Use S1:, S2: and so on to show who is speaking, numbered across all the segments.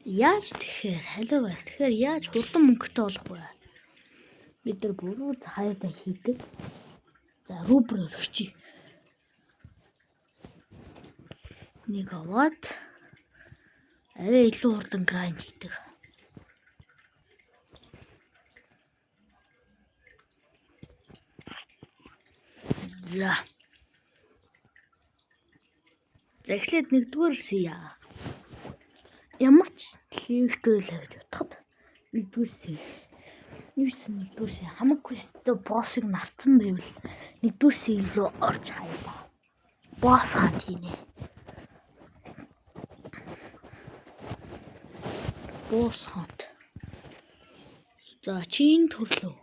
S1: Яаж тэгэхээр hello guys, тэгэхээр яаж хурдан мөнгөтэй болох вэ? Бид нар буруу хаяада хийдэг. За, rubber өргөчье. Нэг аваад арай илүү хурдан grind хийдэг. За. За, эхлээд нэгдүгээр C яа. Ямар ч level тэй байлаа гэж бодоход нэгдүгээр C. Юу ч нэгдүгээр C хамаг quest тэй boss ыг навцсан байвал нэгдүгээр C рүү орж хаяа. Boss hunt хийнэ. Boss hunt. За, чи энэ төрлөө.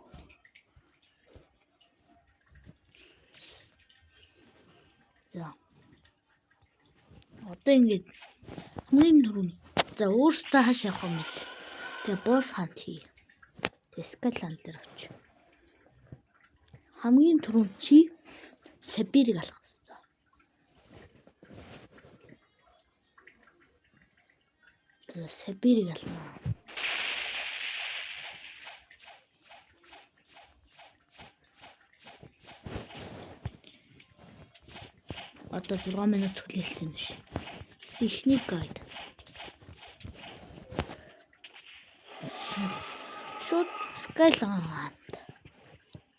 S1: За. Одоо ингээд хамгийн түрүүнд, за, өөртөө хааш явах юм мэд. Тэгээ boss hunt хий. Тэгээ Skyland дээр очив. Хамгийн түрүүнд чи Сабирыг алах хэрэгтэй. За, Сабирыг ална. Одоо 6 минут хүлээлттэй биш. Эхний guide. Шууд Skyland.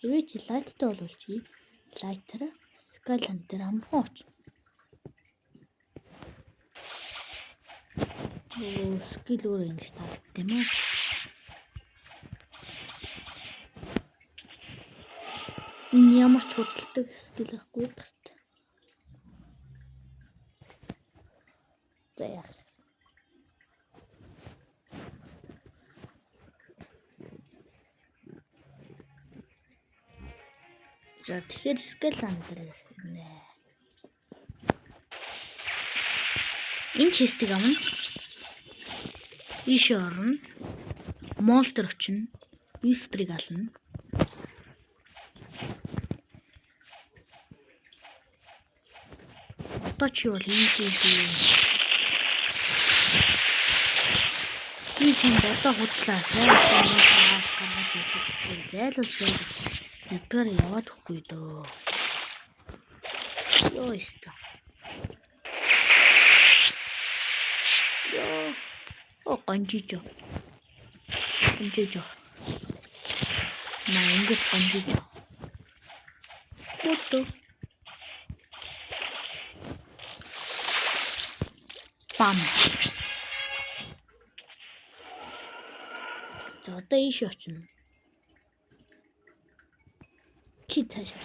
S1: Хэрвээ чи light тай бол чи light аар Skyland дээр амархан очно. Оо, skill өөр ингэж таалдсан юм аа. Энэ ямар ч худалдаг skill байхгүй гарт. За, яах. За, тэгэхээр Skyland дээр ирнэ. Энэ chest ийг авна. Ийшээ орно. Mall дээр очино. Whisper-ыг ална. Одоо чи бол easy шүү. Би чамд одоо худлаа сайн хааш гаргаад хийж чадахгүй. Зайлуул зайл. Нэгдүгээр яваад өгөхгүй дөө. Йоо, өстө. Йоо. О, гонжижо. Гонжижо. Маа, ингэж гонжижо. Фото. Бам. За, одоо ийш очино. Чи цаашаа.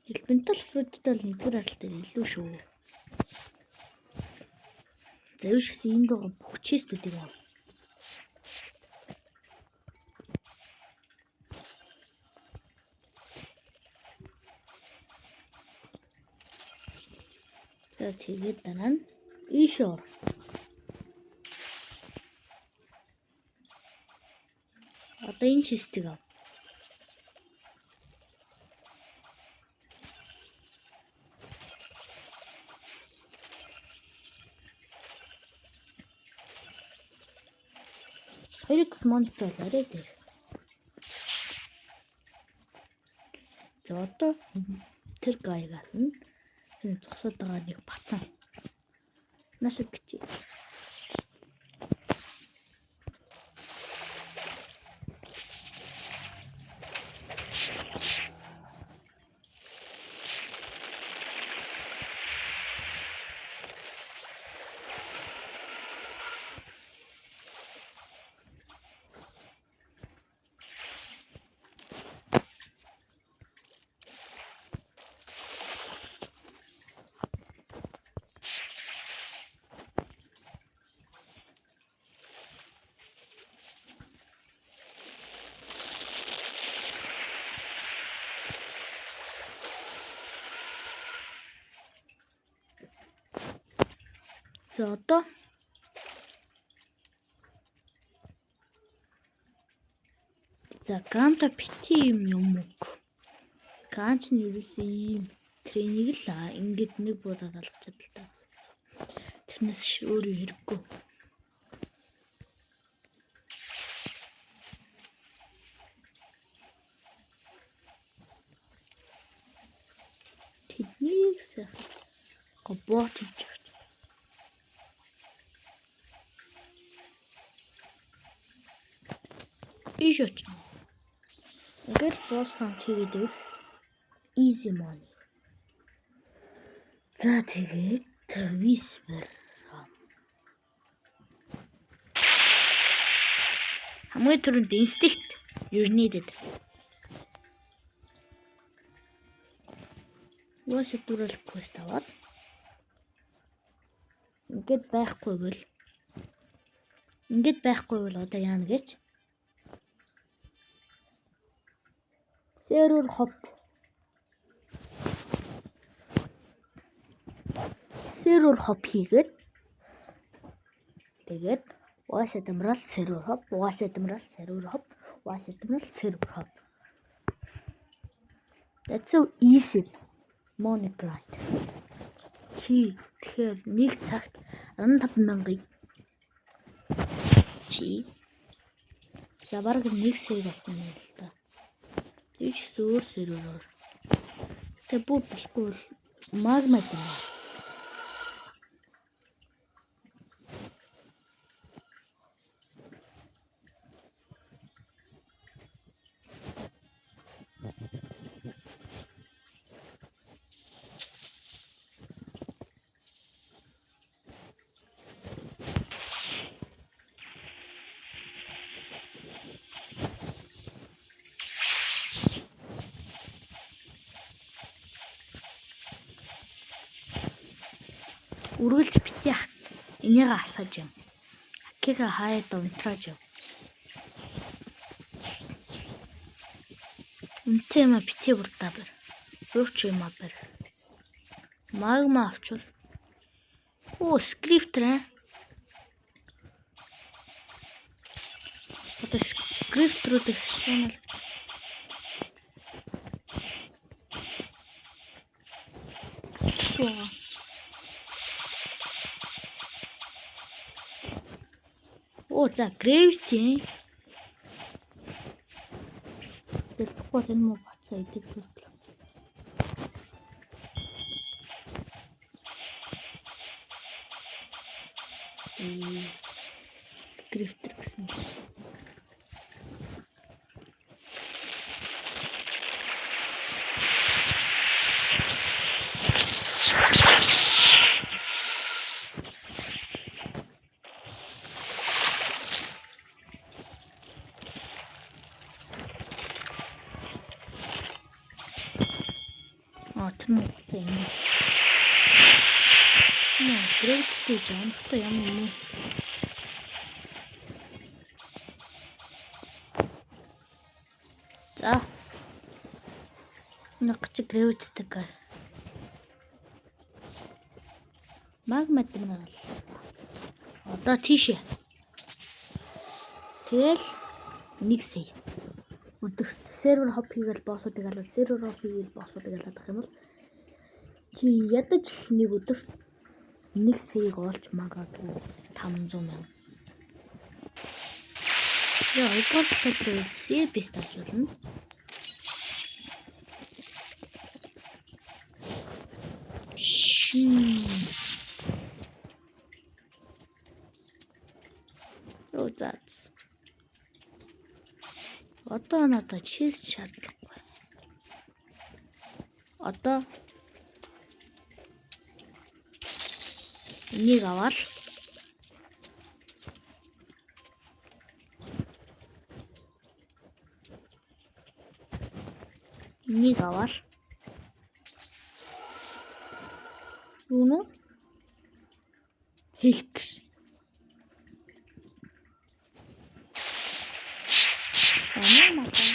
S1: Elemental Fruit-тай бол нэгдүгээр арал дээр илүү шүү. За, юу шигсэн энд байгаа бүх chest үүдийг ав. За, тэгээд дараа нь ийш ор. Одоо энэ chest ийг ав. Хоёр X monitor арай дээр. За, одоо тэр guy г ална. Энэ зогсоод байгаа нэг бацан. Наашаа гэж. За, одоо за, Ганта бити юм юм үг. Ган ч нь ерөөсөө ийм тренинг л ингээд нэг буудаад алгах чадaltaй байсан. Тэрнээс өөр хэрэггүй. Тэднийг сайхан гобот хийж авч. Ийш очно. Ингээл boss hunt хийгээд байвал easy money. За тэгээд Whisper. Хамгийн түрүүнд instinct you're needed. Уус дөрөөл quest аваад ингээд байхгүй бол одоо яана гэж server hop server hop хийгээд тэгээд Voice Admiral server hop, Voice Admiral server hop, Voice Admiral server hop. That's so easy. Money grind. Чи тэгэхээр нэг цагт 15 мянгаыг чи за бараг нэг сая болох юм л да. Тэр ч өөр сервероор. Тэгээ бүр болохгүй бол магма юм. Үргэлж бити энийг асааж юм. Акига хаяад унтрааж яв. Үнтэй юм бити бурдаа бэр. Юуч юм а бэр. Магма авчвал. Оо, скриптер аа. Одоо скрипт рүү тэгшээнэ. Оо за gravity. Дэлгэхгүй энэ муу бацаа идэг төсөл. Скриптер гэсэн чинь. Тэр муу бацаа юм. Нэ, gravity гэж амхтай ямар юм бэ? За. Нэг чи gravity-тэй. Магма дэмнэ. Одоо тийшээ. Тэгэл нэг сая. Өдөрт сервер хоп хийгээл боссуудыг алаад, сервер хоп хийгээл боссуудыг алаад ах юм бол чи ядаж нэг өдөрт нэг саяг олж магадгүй 500 мянга. Яа, хоёрдугаар талаар дээр C бэст авч болно. Оо за. Одоо надад чест шаардлагагүй. Одоо энийг аваад энийг аваад юу нэ? Хэлэх гэж. Санаа мата.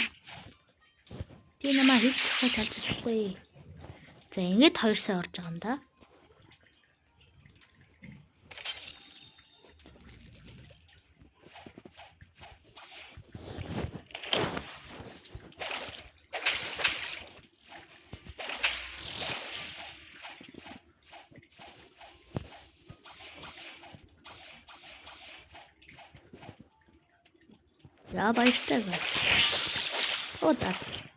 S1: Тий намаа хэд зохиож алж чадахгүй. За ингээд 2 сая орж байгаа юм да. За, баяртай guys. Оо, за.